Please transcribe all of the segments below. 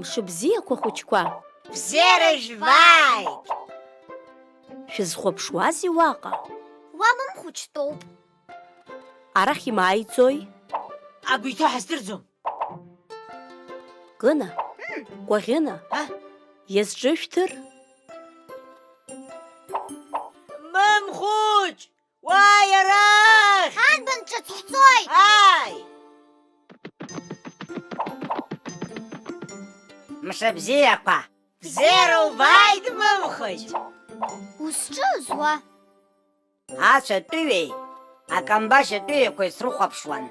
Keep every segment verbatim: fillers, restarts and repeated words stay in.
Мшыбзиақәа, хәыҷқәа! Бзиара жәбааит! Шәызхәаԥшуазеи уаҟа? Уа мымхәыҷтәоуп. Арахь имааиӡои? Агәы иҭоу ҳаздырӡом. Кына, Кәаӷьына, А? Иазҿышәҭыр? Мымхәыҷ! Уааи арахь! Анбан ҿыц ҳцоит! Ааи! Мшыбзиақәа! Бзиара убааит, Мымхәыҷ! Узҿыз уа? Ацәа тәыҩеи акамбашь атәыҩақәеи срыхәаԥшуан.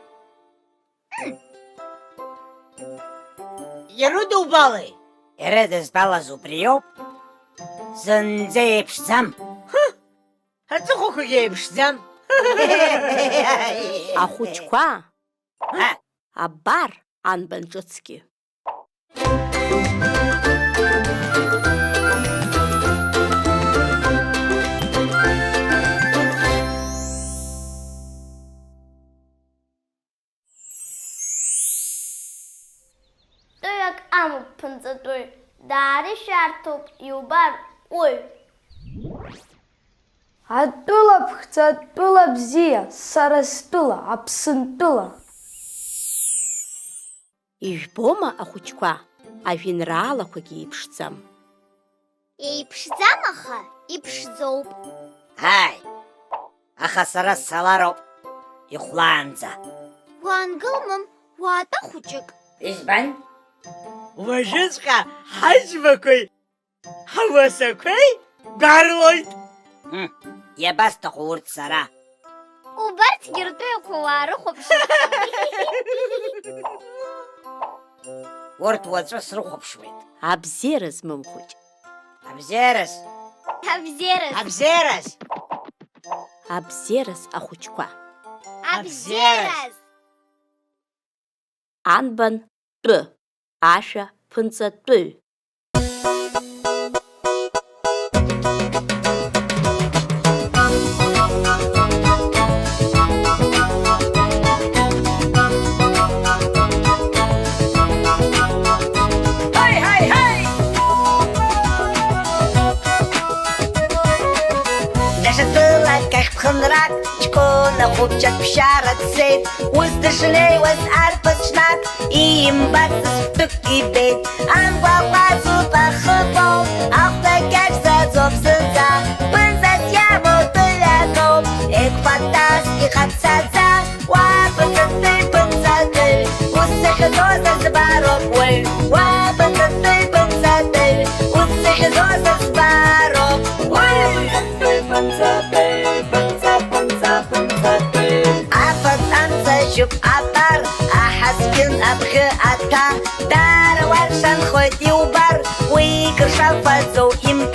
Ирыдубалеи? Ирыдызбалаз убриоуп. Зынӡа еиԥшӡам. Аҵыхәақәагьы еиԥшӡам. Ахәыҷқәа! Ҳа! Абар анбан ҿыцгьы! Тәыҩак амоуп ԥынҵатәыҩ, даара ишәарҭоуп, иубар, уаҩ. Атәыла ԥхӡы, атәыла бзиа, сара стәыла, Аԥсынтәыла. Ижәбома, ахәыҷқәа, ажәеинраалақәагьы еиԥшӡам. Еиԥшӡам, аха иԥшӡоуп. Ааи, аха сара сцалароуп ихәлаанӡа. Уаангыл, мым, уаатәа хәыҷык. Избан? Уажәыҵәҟьа ҳаџьмақәеи ҳауасақәеи барлоит. Мм, иабасҭаху урҭ сара? Убарҭгьы ртәыҩақәа уаарыхәаԥшыр. Урҭ уаҵәы срыхәаԥшуеит. Абзиараз, Мымхәыҷ. Абзиараз. Абзиараз. Абзиараз. Абзиараз, ахәыҷқәа. Абзиараз. Анбан тәы, ашәа ԥынҵатәыҩ. Ҳаи, ҳаи, ҳаи! Даҽа тәылак ахь ԥхынрак, ҷкәына хәыҷык ԥсшьара дцеит. Ус дышнеиуаз арԥыс ҽнак, иимбацыз хәтәык ибеит. Амгәаҟәаҵуп ахыбоуп, ахәда кьаҿӡаӡоуп зынӡа. Ԥынҵас иамоу тәыҩакоуп, еиқәԥатәас иҟаԥҵаӡа. Уа ԥынҵатәыҩ, ԥынҵатәыҩ, ус сахьыӡоз азбароуп уаҩ. Уа ԥынҵатәыҩ, ԥынҵатәыҩ, ус сахьыӡоз азбароуп уаҩ. Ԥынҵатәыҩ, ԥынҵа, ԥынҵа, ԥынҵатәыҩ. Афатә амҵаџьуп абар, аҳаскьын абӷьы аҭәа. Даара уаршанхоит иубар, уи кыр шафаӡоу имбар.